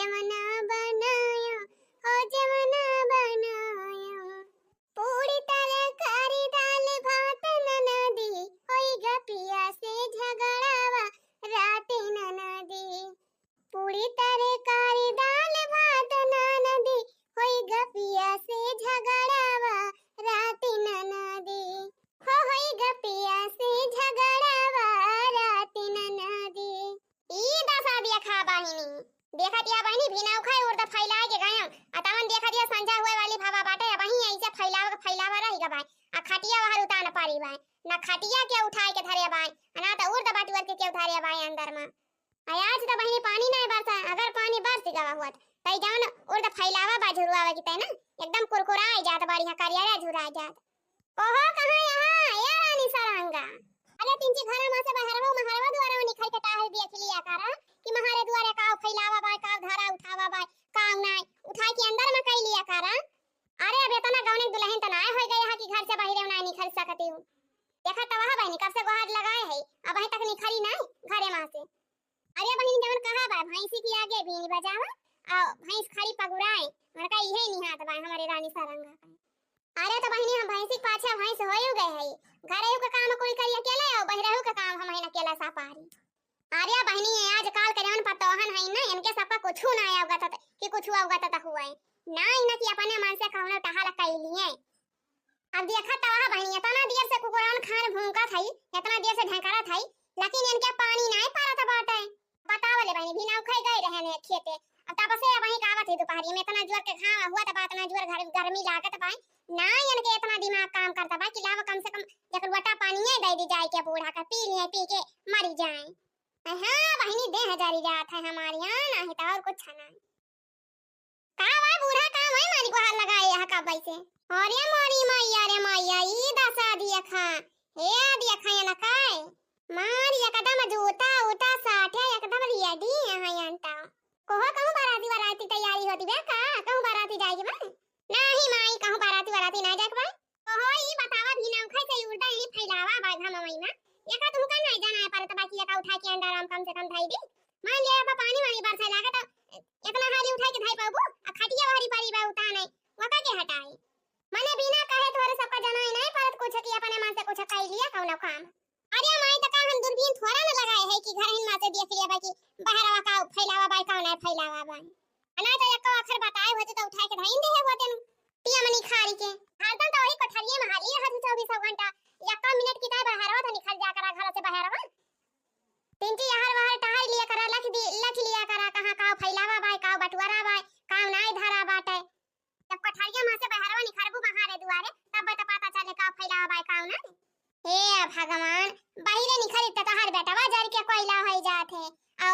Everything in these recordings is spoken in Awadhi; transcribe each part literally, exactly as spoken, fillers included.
जवना बनायो, हो जवना बनायो। पूड़ी तरकारी दाल भात ननदी, होई गपिया से झगड़ावा राती ननदी। पूड़ी तरकारी दाल भात ननदी, होई गपिया से झगड़ावा राती ननदी। हो होई गपिया से झगड़ावा राती ननदी। ई दसा देखा बहिनी, देखत या बहिनी, बिना उखाए उर्द फैलाए के गयन, आ तवन देखत या संझा हुए वाली भवा बाटे, अबहीं ऐसे फैलावा के फैलावा रहि गा बाय, आ खटिया वहर उतान पारी बाय, ना खटिया के उठाए के धरे बाय, आ ना त उर्द बटुअर के केहू धरे बाय अंदर मा। आ आज त बहिनी पानी नाय बरसा, अगर पानी बरस गवा हुअत, त ई जवन उर्द फैलावा बा झुरुआवा की तय ना, एकदम कुरकुराए जात बाड़ी, हाँ, करिया झुरा जात। ओहो, कहाँ यहाँ? ए रानी सरंगा। अरे तिनची घर मा से बहरवा, महरवा दुआरा निखर के टहल देख लिया करा कि महारे दुआरे काव फैलावा बाय, काव धारा उठावा बाय, काव नाय, उठाए के अंदर मा कई लिया करा। अरे अब इतना गवने दुल्हन त नाय होई गया है कि घर से बहिरे नाय निखर सकती हूँ। देखा त वह बहिनी कब से गोहार लगाए है, अबहीं तक निखरी नाय घरे मा से। अरे बहिनी, जवन कहा बा, भैंसी के आगे बीन बजावा, आ भैंस खड़ी पगुराए, उनका इहे निहात बा हमारे रानी सारंगा का। अरे तो बहिनी, हम भैंसी के पाछे भैंस होयु गए हई, घरेहू के काम कुल करी अकेले, और बहिरेहू के काम हम हईन अकेला सा पारी। अरे बहिनी, ये आजकल के जवन पतोहन हईन ना, इनके सबका कुछू ना अवगत कि कुछू अवगत त हुए ना, इनकी अपने मन से कौनो टहल कैलिए। अब देखा त वह बहिनी, इतना देर से कुकुरान खान भूंकत हई, इतना देर से ढेंकरत हई, लेकिन इनके पानी नाय परत बाटे। बतावले बहिनी, बिना उखई गई रहे ने खेते। अब तब से अबहीं का आवत ही दोपहरी में, इतना जोर के घाम हुआ त बा, इतना जोर घर, गर्मी लागत बा। ना इनके इतना दिमाग काम करता बा कि लावा कम से कम एक लोटा पानी दे दी जाए के बूढ़ा का, पी लिए, पी के मरी जाए। हाँ बहिनी, देह जरी जात है हमारी, हाँ, नाही तो और कुछ ना। का बा बूढ़ा, का वही मारी गोहार लगाए यहाँ का बैसे? अरे मोरी मैया रे मैया, ई दसा दिया खा। हे दिया खा, ये ना काय? मार एकदम जूता उता साठे एकदम ready यहाँ अंता। कोहो कहूँ बाराती वाराती तैयारी होती बे का? कहूँ बाराती जाएगी बा? नाही माई, कहूँ बाराती वाराती ना जाए के बा। कोहो ई बतावा भी ना उखाई से उड़दा ई फैलावा बा घाम वही ना। एका तुमका नहीं जाना है परत बाकी एका उठा के अंडा राम कम से कम धाई दी। मान लिया बा पानी वानी बरसे लागे तो इतना हारी उठाई के धाई पाबू, आ खटिया हारी पारी बा उताने, वका के हटाई। मने बिना कहे तोहरे सबका जनाई नहीं परत कुछ कि अपने मन से कुछ कई लिया कौनो काम। अरे माई, त का हम दूरबीन थोड़ा न लगाए है कि घर हिन मा से देख लिया बा कि बहरवा का फैलावा बा, का ना फैलावा बा। ना तो एको अक्षर बताए होते तो उठाए के धाइन दे है होते न। पिया मनी खारी के। हरदम तो वही कोठरिये में हाली है चौबीसों घंटा। एको मिनट की ताई बहरवा तो निकल जा करा घर से बहरवा। तिनकी अहर वहर टहल लिया करा, लख दी, लख लिया करा, कहाँ काव फैलावा बाय, काव बटुआरा बाय, काव नाय धरा बाटे। जब कोठरिया मा से बहरवा निखरबू बहारे दुआरे, तब तो पता चले काव फैलावा बाय, काव नाय। हे भगवान, बहिरे निखरी त तहार बेटवा जर के कोयला होई जात है। औ,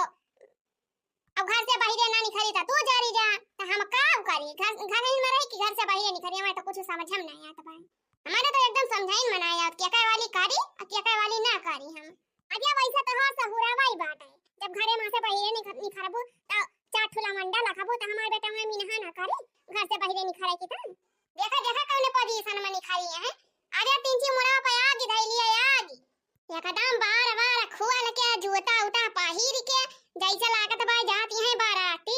औ घर से बहिरे ना निखरी त तू जरी जा, त हम काव करी? घर, घर ही में रही कि घर से बहिरे निखरी, हमें तो कुछ समझ में नहीं आत बा। हमारे तो एकदम समझाइन मनाया, अब क्या कहे वाली करी, अब क्या कहे वाली ना करी हम। अब या वैसे तो हो सहुरावा ही बात है, जब घरे मा से बहिरे निखर, निखरबू, त चार ठुला मंडा लखबू, त हमार बेटा में मिनहा ना करी, घर से बहिरे निखरे की त। देखा, देखा कौने position में निखरी है। अरे तिनची मुड़ा पे आगी धैली है, आगी। एकदम बार बार खोल के जूता उता पहिर के जैसे लागत बा जाती है बाराती।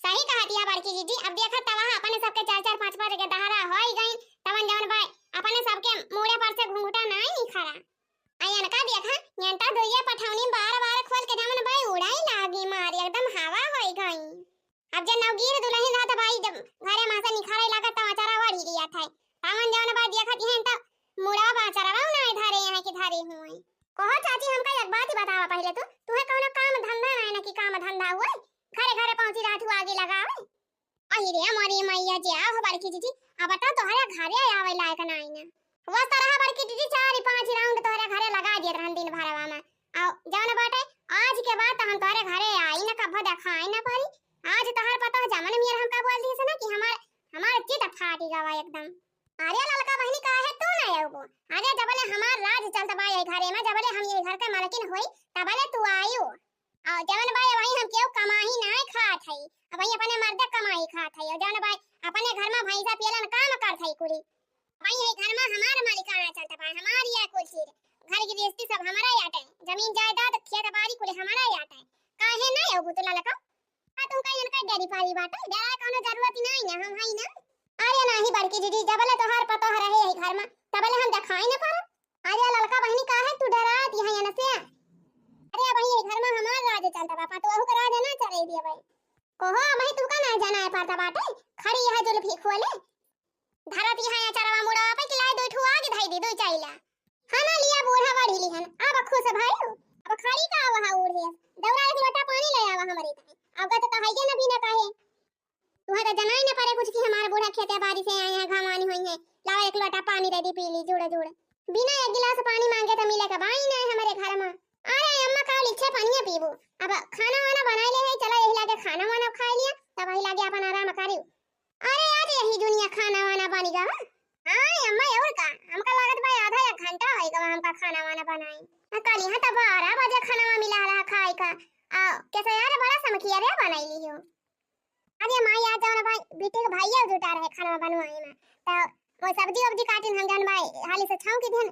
सही कहत या बड़की जीजी, अब देखा तवा अपने सबके चार चार पाँच पाँच के दहरा होई गई, तवन जवन बा अपने सबके मूड़े पर से घुंघटा नाई निखरा। आ इनका देखा, इनका दुइया पठौनी बार बार खोल के जवन बा उड़ाई लागी मारी, एकदम हवा होई गई। अब जे नवगीर दुल्हन रहत बाई, जब घरे मा से निखरे लागत त अचारा ओढ़ी लिया था। तवन जवन बा देखत इहन त मुड़ा बा अचारा ना धरे यहाँ के धरे हुए। कहो चाची, हमका एक बात ही बतावा पहले तू, तुहे कौनो काम धंधा ना है ना कि काम धंधा हुए? घरे घरे पहुँची रहत हुआ आगे लगावे। अहि रे मोरी मैया, जे हो बड़की जीजी, अब बता तोहरे घरे आवे लायक ना आई ना। बस तरह बड़की जीजी चार पाँच round तोहरे घरे लगा दिए रहन दिन भरवा में। आओ जवन बाटे, आज के बाद त हम तोहरे घरे आई ना, कभो देखाई ना पड़ी। आज तोहर पता जमन मियर हमका बोल दी से ना कि हमार, हमार चित फाटी गवा एकदम। अरे ललका बहिनी, काहे तू ना अउबो? अरे जबले हमार राज चलत बा यही घरे में, जबले हम यही घर के मालकिन होई, तबले तू आयु। और जवन बा वही हम केहू कमाही ना खात हई, अब वही अपने मर्दे कमाही खात हई। और जवन बा अपने घर में भैंसा पियलन काम करत हई कुली, वही यही घर में हमार मालिकाना चलत बा, हमार ये कुल चीज, घर गृहस्थी सब हमारा याटे, जमीन जायदाद खेत बाड़ी कुल हमारा याटे। काहे ना अउबो तू ललका? आ तुमका इनका गरी पारी बाटे, डराए कौनो जरूरत ही नहीं ना, हम हई ना। अरे नाही बड़की जीजी, जबले तोहार पतोह रहे यही घर में, तबले हम देखाई न पारब। अरे ललका बहिनी, काहे तू डरात यहाँ यन से? अरे भाई, ये घर में हमार राज चलता बा, पतोहू के राज ना चले दिए भाई। कोहो भाई, तू का ना जाना है पारता बाटे, खड़ी यहाँ जुल्फी खोले, धरत यहाँ अचारवा मुड़वा पे कि लाई दुई ठो आगे धाई दी, दुई चाइला। हाँ ना लिया बूढ़ा बढ़ी लिहन, अब खुश भाई, अब खड़ी का वहाँ उड़े, दौड़ा एक लोटा पानी ले आवा हमारे ताई। अब तो कहाइए ना बिना कहे। तुहे तो जनाई न पड़े कुछ कि हमार बूढ़ा खेते बारी से आए हैं, घामानी हुई है, लावा एक लोटा पानी दे दी, पी ली जुड़ जुड़। बिना एक गिलास पानी मांगे तो मिले का बाई ना है हमारे घर में। अरे अम्मा, का लिच्छे पानिया पीबू? अब खाना वाना बनाए ले है, चला यही लागे खाना वाना खाए लिया, तब वही लागे अपन आराम करी। अरे आज यही दुनिया खाना वाना बनी गवा। हाँ अम्मा, और का, हमका लागत बा आधा एक घंटा होई गवा हमका खाना वाना बनाई। आ, कल यहाँ तो बारह बजे खाना मिला रहा खाए का। आ, कैसे यार, बड़ा समखिया रे बनाई ली हो। अरे माई, आज जौन भाई, बेटी के भैया जुटा रहे खाना बनवाए में, तो वो सब्जी वब्जी काटिन हम जौन भाई हाली से छौंक दिन।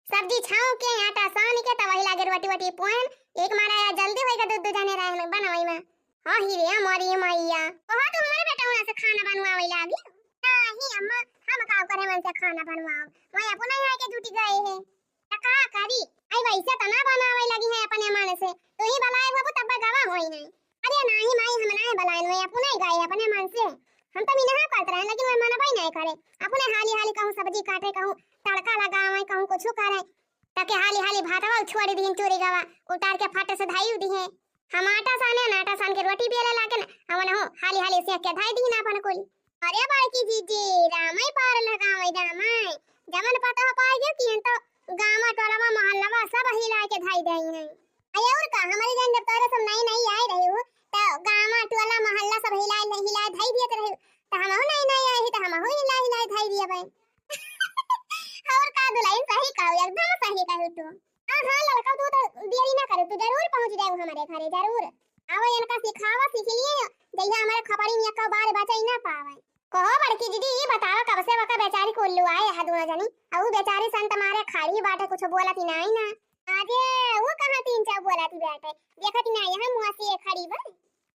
सब्जी छौंक के, आटा सान के, तब वही लागे रोटी वोटी पोएन। एक मारा यार जल्दी होई के दू दू जने रहे में बनवाई में। हाँ ही रे मोरी मैया, ओहो तू हमारे बेटा उना से खाना बनवावे लागी। नहीं अम्मा, हम का करे मन से खाना बनवाओ, वही अपना यहाँ के जुटी गए हैं। त का करी? आई वैसे त ना बनावे लगी है अपने मन से, तू ही बनाए बाबू तब गवा होई है। अरे नाही माई, हम नाही बनाए, मैं अपने ही गए अपने मन से। हम तो मिनहा करत रहे, लेकिन मैं मनबई नहीं करे। अपने हाली हाली कहूँ सब्जी काटे, कहूँ तड़का लगावे, कहूँ कुछ करे। तके हाली हाली भातवा छोड़ दी, चोरी गवा उतार के फट से धाई दी है। हम आटा साने, आटा सान के रोटी बेले लागे न, हम हो हाली हाली सेक के धाई दी ना अपन कुल। अरे बड़की जीजी, रामई पार लगावई रामई, जवन पता पाई गयो कि हम तो गामा टोलवा मोहल्लवा सब हिला के धाई दई है। अरे और का, हमारी जान जब तोरे सब नई नई आई रही हो, तो गामा टोला मोहल्ला सब हिला हिला धाई दिए रही, तो हम हो नई नई आई, तो हम हो हिला हिला धाई दिए भाई। और का दुल्हन, सही कहू, एकदम सही कहू तू। हाँ, हाँ, लड़का, तू तो देरी ना करे, तू जरूर पहुँच जाए हमारे घरे, जरूर। आवा, इनका सिखावा, सीख लिए, जइया हमारे खपड़ी में एको बार बचाई ना पावे। कहो बड़की दीदी, ये बतावा, कब से वका बेचारी को उल्लू आए है दोनों जनी, और वो बेचारी संत मारे खड़ी बाटे, कुछ बोलत ही नहीं ना। अरे, वो कहाँ तीन चार बोलत ही बाटे, देखत ही नहीं है, मुँह से खड़ी बा।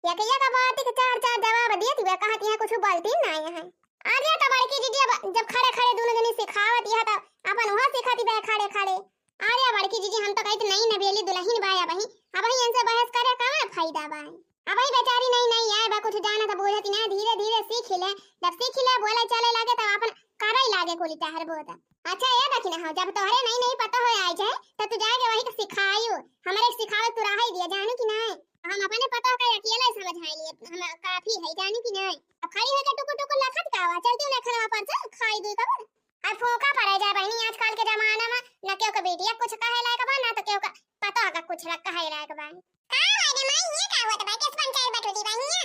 एक एक बात के चार चार जवाब देत बा, कहत यहाँ कुछ बोलती नहीं है। अरे तो बड़की जीजी, अब जब खड़े खड़े दोनों जनी सिखावत यह, तब अपन वहाँ सिखाती बे खड़े खड़े। अरे बड़की जीजी, हम तो कहित नई नवेली दुल्हन बा, अबही, अबही इनसे बहस करे कवन फायदा बा? अबही बेचारी नई नई आए बा, कुछ जानत बूझत ना, धीरे धीरे सीख ले, जब सीख ले, बोले चले लागे, तब अपन करे लागे कुली टहर बोत। अच्छा ये देखी ना हो, जब तोहरे नई नई पता हो आए जाए, तो तू जाके वही के सिखायू, हमरे सिखावे तू रहाई दिया, जानू कि नहीं? हम अपने पता का अकेले समझाई लिए, हम काफी है, जानू कि नहीं? अब खड़ी होके टुकुर टुकुर लखत का हुआ, चलती हूँ ना खाना पर से खाई दी कबर। अब फूका पड़े जाए बहनी, आजकल के जमाना में न केहू के बेटिया कुछ कहे लायक बा, ना तो केहू का पता का कुछ रख कहे लायक बा। का मैडम आई, ये का होत बा? किस पंचायत बटोरी बा हियां?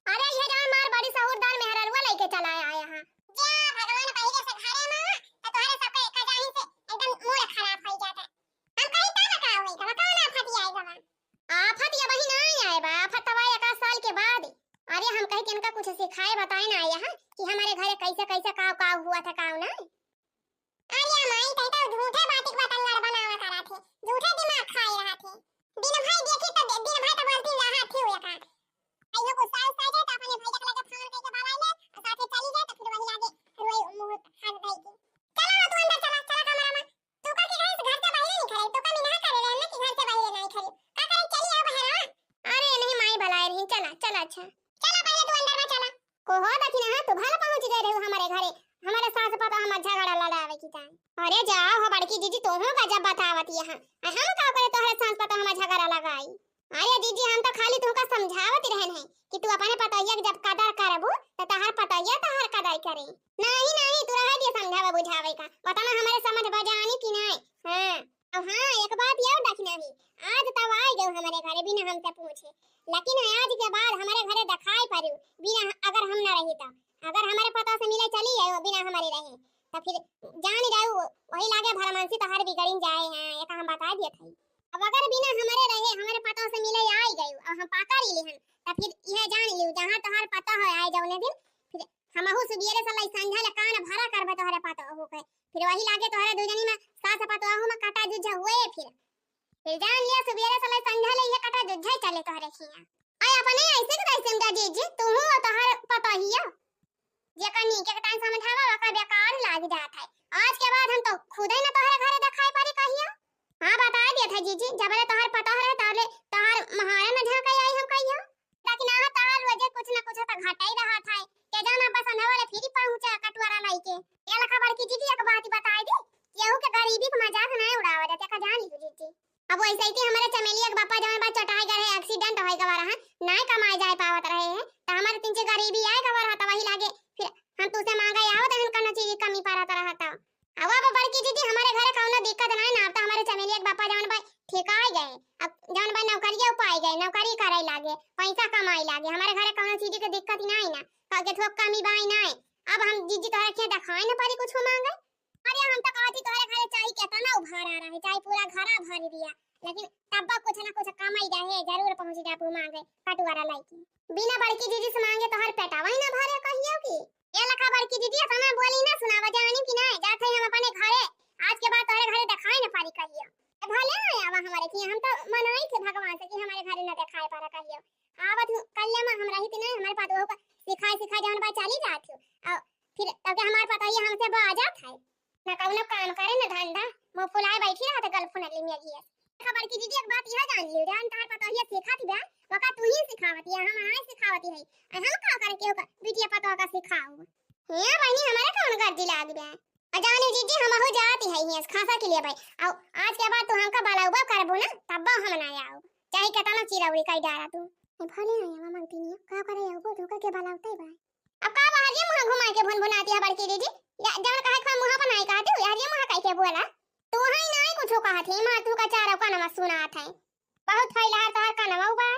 अरे ये जवन मार बड़ी सहूरदार मेहररुआ लेके चला आया है। जा भगवान, पहिले से घरे में तो तोहरे सबके एक जाही से एकदम मूड खराब हो जाता। हम कहीं ता ना का होई, का कौन आफत आई गवा? आफत ये वही नहीं आए बा, आफत तब आए एक आध साल के बाद। अरे हम कहे कि इनका कुछ सिखाए बताए ना आए हैं कि हमारे घरे कैसे कैसे काव काव हुआ था, काव ना। अरे माई, तै तो झूठे बातिक बतंगड़ बनावा करा थे, झूठे दिमाग खाए रहा थे। दिन भर देखी तो दि-, दिन भर तो बोलती रहा थे वो का। अइयो गुस्सा उस्सा जाए तो अपने भैया के लगे फोन करके बुला ले, और साथे चली जाए तो फिर वही लागे रोई मुंह हाथ धई के। चला तू अंदर चला, चला कमरा में। तू का के घर से, घर से बाहर नहीं खड़े, तू का मिनहा करे रहे ना कि घर से बाहर नहीं खड़े। का करे चली आओ बाहर आ। अरे नहीं माई बुलाए रही, चला, चला अच्छा। चला पहले तू अंदर में चला। कोहो दखिना, हाँ, तू भला पहुँच गए रहू हमारे घरे, हमारे सास पतोह हमार झगड़ा लड़ावे की जान। अरे जाओ हो बड़की जीजी, तोहू का जब बतावत यहाँ, आ हम का करे तोहरे सास पतोह हमार झगड़ा लगाई? अरे जीजी, हम तो खाली तुमका समझावत रहन है कि तू अपने पतोहिया के जब कदर करबू, तो तहार पतोहिया तहार कदर करे। नहीं, नहीं, तू रहे दिए समझावे बुझावे का, पता ना हमारे समझ बजानी कि नहीं। हाँ। अब हाँ, एक बात ये दखिना ही, आज तब आ गए हमारे घरे बिना हमसे पूछे, लेकिन आज के बाद हमारे घरे दिखाई पड़ू बिना, अगर हम ना रही तो, अगर हमारे पतोह से मिले चली आयो बिना हमारे रहे, तो फिर जान जाऊ वही लागे भरमानसी तोहार बिगड़िन जाए हैं, ये तो हम बता दिए थे। अब अगर बिना हमारे रहे हमारे पतोह से मिले आई गयू और हम पाका ली हन, तो फिर यह जान लियो जहाँ तोहार पतोह हो आए जौने दिन, फिर हमहू सुबेरे से लई संझा ले कान भरा करबे तोहरे पतोह के। फिर वही लागे तोहरे दुजनी में सास पतोह में कटा जुझ हुए। फिर, फिर जान लिया सुबेरे से लई संझा ले ये कटा जुझ ही चले तोहरे खिया। अपने ऐसे के तैसे में जीजी, तू हूँ तोहर पतोहिया। जेकर नीके के तान समझावा, ओकर बेकार लाग जात है। आज के बाद हम तो खुदे न तोहरे घरे देखाई पड़ी कहियो। हाँ, बताई देत है जीजी, जबले तोहर पतोह रहे, तबले तोहर महारे न झांके आई हम कहियो। लेकिन आहा, तोहर रोजे कुछ न कुछ तो घटे ही रहत है। के जाना बस अंधे वाले फिर पहुंचा कटोरा लइके। ये लखा बड़की जीजी, एक बात बताई दी, केहू के गरीबी के मजाक नहीं उड़ावा जाते, का जान ली जीजी। अब वैसे ही हमरे चमेलिया के बापा जवन बा चटाई गए रहे, accident होई गवा रहा, नाय कमाए जाए पावत रहे हैं, तो हमारे तीन चे गरीबी आए गवा रहा, तो वही लागे फिर हम तुसे मांगे आवत हन, कौनो चीज की कमी पड़त रहा तो। अब, अब बड़की जीजी, हमारे घरे कौनो दिक्कत नाय ना, अब तो हमारे चमेलिया के बापा जवन बा ठेकाए गए, अब जवन बा नौकरिया पाए गए, नौकरी करे लागे, पैसा कमाए लागे, हमारे घरे कौनो चीज की दिक्कत ही नाय ना, कह के थोक कमी बाई नाय। अब हम जीजी तोहरा के देखाए न पड़ी कुछ मांगे। अरे, हम तो कहती तोहरे घरे चाहे केतना उभार आ रहे, चाहे पूरा घरा भर दिया, लेकिन तब कुछ ना कुछ कमाई रहे, जरूर पहुंच जाबू मांगे कटोरा लइके। बिना बड़की जीजी से मांगे तोहर पेटवा ही ना भरे कहियो की। ये लखा बड़की जीजी, इतना बोली ना सुनावा, जानी कि नहीं, जात है हम अपने घरे, आज के बाद तोहरे घरे देखाई ना पारी कहियो। ए, भले ना आवा हमारे किया, हम तो मनोई थे भगवान से कि हमारे घरे ना देखाई पारा कहियो। आवत हूँ, कल ले हम रही थी ना, हमारे पास वो सिखाए सिखाए जवन बा चली जात हूँ। और फिर तब के हमार पतोहिया हमसे बाजत है, ना कौनो काम करे, ना धंधा, मुंह फुलाए बैठी रहत है, गल फुनली में गियस। खबर की दीदी, एक बात यह जान लियो, जान तहार पतोहिया सीखत बा, वका तू ही सिखावती है, हम नाय सिखावती है। आ हम का करे केहू का बिटिया पतोह का सिखाऊ? हे बहिनी, हमारे कौन गर्दी लाग बा? आ जाने दीदी, हम हो जाती है हियस खासा के लिए भाई। आओ, आज के बाद तू हमका बलाउबा करबो ना, तब हम ना आऊ, चाहे केतना चिरौरी कई डारा तू। ए, भले ना आवा मांगती नहीं, का करे आऊ, धोखा के बलावते बा। अब का बहरिया मुंह घुमा के भुनभुनाती है बड़की दीदी? या जवन कहे के मुंह पर नाई कहती हूँ, यार ये मुंह कह के बोला। तू है नाई कुछ कहत है, मार तू का चारों का नमक सुनात है। बहुत फैला है तोहर कनवा बा।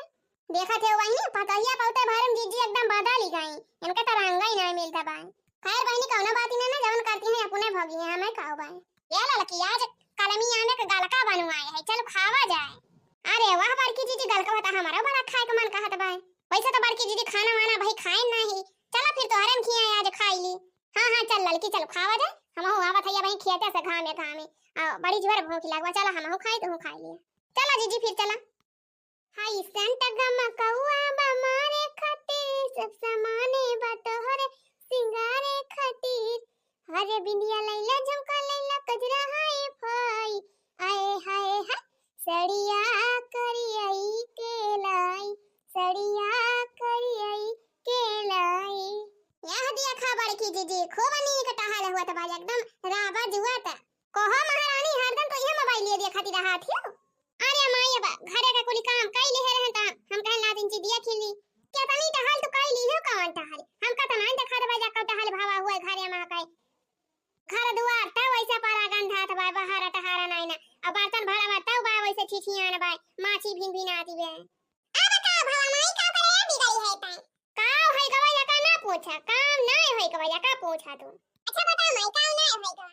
देखत है वही पतोहिया बहुते भरम जीजी एकदम बदल ही गई। इनके तो रंगा ही नाई मिलता बा। खैर बहिनी कौनो बात ही ना, ना जवन करती है अपने भोगी है, हमें का बा। ये लड़की आज कलमी आने के गलका बनवाए है, चल खावा जाए। अरे वाह बड़की जीजी, गलका बता हमारा बड़ा खाए के मन कहत बा। वैसे तो बड़की जीजी खाना वाना भाई खाए नहीं, चला फिर तोहरे में खिया आज खाई ली। हाँ, हाँ, चल ललकी, चल खावा जाए। हमहू आवत हइया बहिन खेते से घामे घामे। आ, बड़ी जोर भूख लागवा, चला हमहू खाई, तू खाई लिया। चला जीजी, फिर चला। हाय संत गमकौआ बा मारे खातिर, सब सामाने बा तोहरे सिंगारे खातिर। हरे बिंदिया लैला, झुमका लैला, कजरा हाय फाय। आए हाय हाय, सड़िया करियाई के लाई, सड़िया करियाई के लाई। यह देखा बड़की जीजी, खूब नीक टहल हुआ त बा, एकदम राबा जुआ त। कहो महारानी, हरदम तो यह मोबाइल लिए देखती रहत हो। अरे माई, अब घरे का कुली काम कई लिहे रहन त हम कहन ला दिन चिदिया खिली। केतनी टहल तू कई ली हो, कौन टहल? हम कतना देखा देबा जा कब टहल भावा हुआ घरे मा कई। घर दुआर त वैसे परा गंधात बा, बहारा टहारा नाई ना। अब बर्तन भरा बा तब बा वैसे छिछियान बा, माछी भिन भिन आती बे। अब का भला माई का करे बिगड़ी है तै? का होई गवा या का ना पूछा, काम नाई होई गवा या का पूछा तू। अच्छा बता माई, काम नाई होई गवा?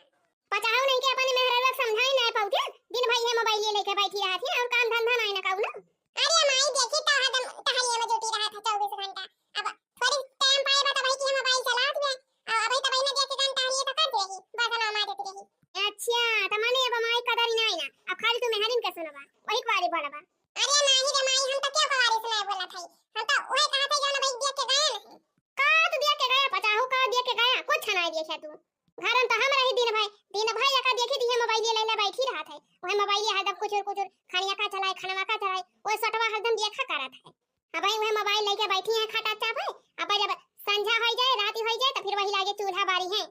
पचाऊ नहीं के अपने मेहरवा के समझाई नाई पाउत, दिन भर ये मोबाइल ये लेके बैठी रहत है और काम धंधा नाई ना कौनो। अरे माई देखी तो हरदम टहलिया में जुटी रहत है चौबीस घंटा। अब थोड़ी टाइम पाए बा तब की हम मोबाइल चलात बे। आ, अबही तबही ना देख के गान टहलिए तो करत रही, बर्तन माजत रही। अच्छा, त माने अब माई कदर ही नाई ना, अब खाली तू मेहरिन के सुनबा, वही कुआरी बोलबा। अरे नाही रे माई, हम तो क्यों कुआरी से नहीं बोलत हई, हम तो वही कहत हई जौन अबही देख के गया नहीं। का तू देख के गया, पचाहू का देख के गया, कुछ नहीं देखे तू। घर में तो हम रही दिन भर, दिन भर एका देखी दिहे मोबाइल ले ले बैठी रहत है, वही मोबाइल हरदम कुचुर कुचुर, खानिया का चलाए, खानवा का चलाए, वो सटवा हरदम देखा करत है। अब भाई वह मोबाइल लेके बैठी है खटा चाप है। अब जब संझा होई जाए, रात होई जाए, तो फिर वही लागे चूल्हा बारी है।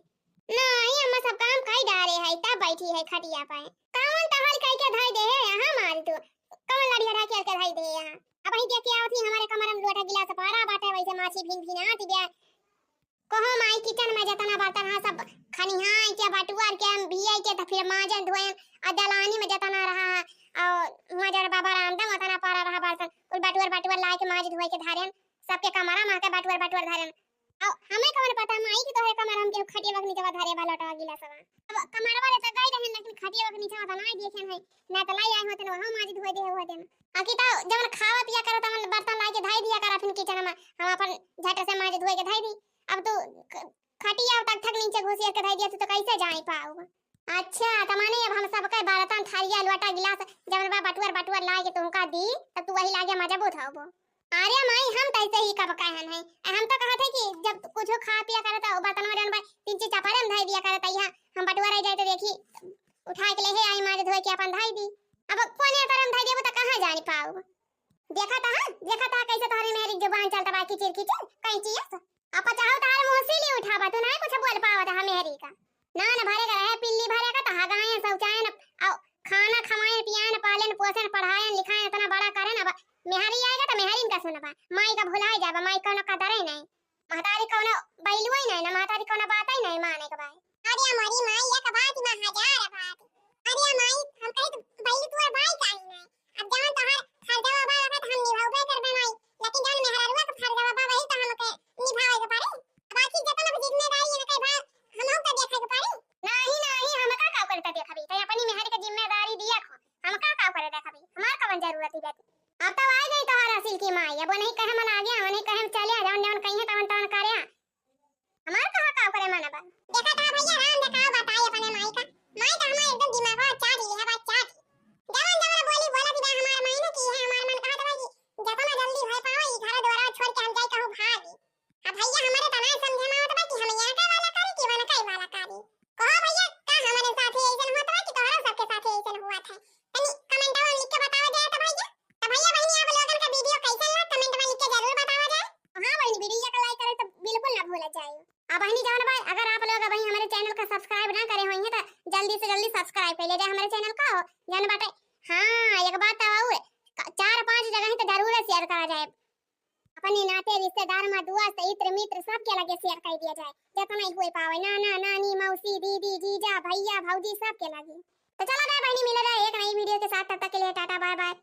नहीं, अम्मा सब काम कई डारे है, तब बैठी है खटिया पे। कौन टहल कई के धई दे है यहाँ मारी तू? कौन लड़िया ढाके के धई दे यहाँ? अब वही देख के आवत ही हमारे कमरा में लोटा गिलास पारा बाटे, वैसे माछी भिन भिन आती बे। कहो माई, किचन में जतना बर्तन है सब खनिहाई के, बटुअर के, बियाई के, तो फिर माजन धोयन, और दलानी में जतना रहा है, और हुआं जरा बाबा रामदम उतना पारा रहा बर्तन, कुल बटुअर बटुअर लाए के माज धोए के धरेन, सबके कमरा में के बटुअर बटुअर धरेन। और हमें कवन पता माई कि तोहरे कमरा में केहू खटिया के नीचे धरे बा लोटवा गिलासवा। अब कमरा वाले तो गई रहन, लेकिन खटिया के नीचे तो नहीं देखे है, ना तो लाई आए होते, वहाँ माज धोए दे होते। आकी तो जवन खावा पिया करे, तवन बर्तन लाए के धई दिया कर अपन किचन में, हम अपन झट से माज धोए के धई दी। अब तू ख-, खटिया तक, तक नीचे घुसिया के धई दिया, तू तो कैसे जाई पाऊ? अच्छा, त माने अब हम सबके बर्तन, थारिया, लोटा, गिलास, जवन बा बटुअर, बटुअर लाए के तुमका दी, तब तू वही लागे मजबूत होबो। अरे माई, हम तो ऐसे ही कब कहन है, हम तो कहत है कि जब कुछ खा पिया करत, बर्तन में जौन बा, तीन चीज चपारे में धई दिया करत, यहाँ हम बटुआ रह जाए तो देखी, उठा के ले हे आई माज धोए के अपन धई दी। अब कोने तरह में धई देबो तो कहाँ जानी पाऊ? देखा था, देखा था कैसे तोहरे मेरी जुबान चलता बा, किचिर किचिर, कैंची है। अब चाहो तार मुँह से ली उठावा, तू नहीं कुछ बोल पावा था मेहरी का। ना न भरे का रहे, पिल्ली भरे का तो हगायन, शौचायन, अउ खाना खवायन, पियायन, पालन, पोषण, पढ़ायन, लिखायन, इतना बड़ा करन। अब मेहरी आएगा तो मेहरी इनका सुनबा, माई का भुलाए जाबा, माई कौनो कदर ही नहीं, महतारी कौनो बैलुए नहीं, ना महतारी कौनो बात ही नहीं माने के भाई। अरे हमारी माई एक बात ना हजार बात। अरे माई, हम कही तो बैलू तू और भाई का ही नहीं। अब जवन तोहार फर्जवा बा, ओका तो हम निभावे करबे माई, लेकिन जवन मेहरारुआ के फर्जवा बा, वही तो हमके निभावे के पड़े। बाकी जितना भी जिम्मेदारी है ना, कई बार हमहू के देखे के पड़े। नहीं, नहीं, हमका का करता देखबी, तै अपनी मेहर के जिम्मेदारी दिया खो, हमका का करे देखबी, हमार कवन जरूरत है बेटी। अब तो आ गई तोहार असिल की माई, अब वो नहीं कहे मन आ गया, वो नहीं कहे हम चले आ, जवन जवन कही है तवन तवन करे आ। हमार कहाँ का करे मन बा। देखा था भैया राम, देखा बताई अपने माई का, माई का हमार एकदम दिमागवा चाट ली है, बात चाट ली। जवन जवन बोली बोला बिना हमार माई ने की है, हमार मन कहा था कि जतना जल्दी हो पावे ई घर द्वार छोड़ के हम जाई कहूँ भागी। अब भैया हमारे तना समझे में आवत बा कि हम यहाँ का वाला करी कि वहाँ का वाला करी। कहो भैया, का हमारे साथे ऐसन होत बा कि तोहरा सबके साथे ऐसन हुआ था? तनी कमेंटवा में लिख के बतावा जाए तो भैया। तो भैया बहनी आप लोगन का वीडियो कैसन लगा कमेंट में लिख के जरूर बतावा जाए। हाँ बहनी, वीडियो का लाइक करे तो बिल्कुल ना भूला जाए। अब बहनी जवन बा, अगर आप लोग अभी हमारे चैनल का सब्सक्राइब ना करे होइए तो जल्दी से जल्दी सब्सक्राइब कर ले जाए हमारे चैनल का हो। जवन बाटे, हाँ एक बात तो और, चार पांच जगह ही तो जरूर शेयर करा जाए। अपने नाते रिश्तेदार में दोस्त इत्र मित्र सबके लगे शेयर कर दिया जाए, जितना ही हो पावे, नाना नानी मौसी दीदी जीजा भैया भौजी सबके लगे। तो चला जाए बहनी, मिला जाए एक नई वीडियो के साथ, तब तक के लिए टाटा बाय बाय।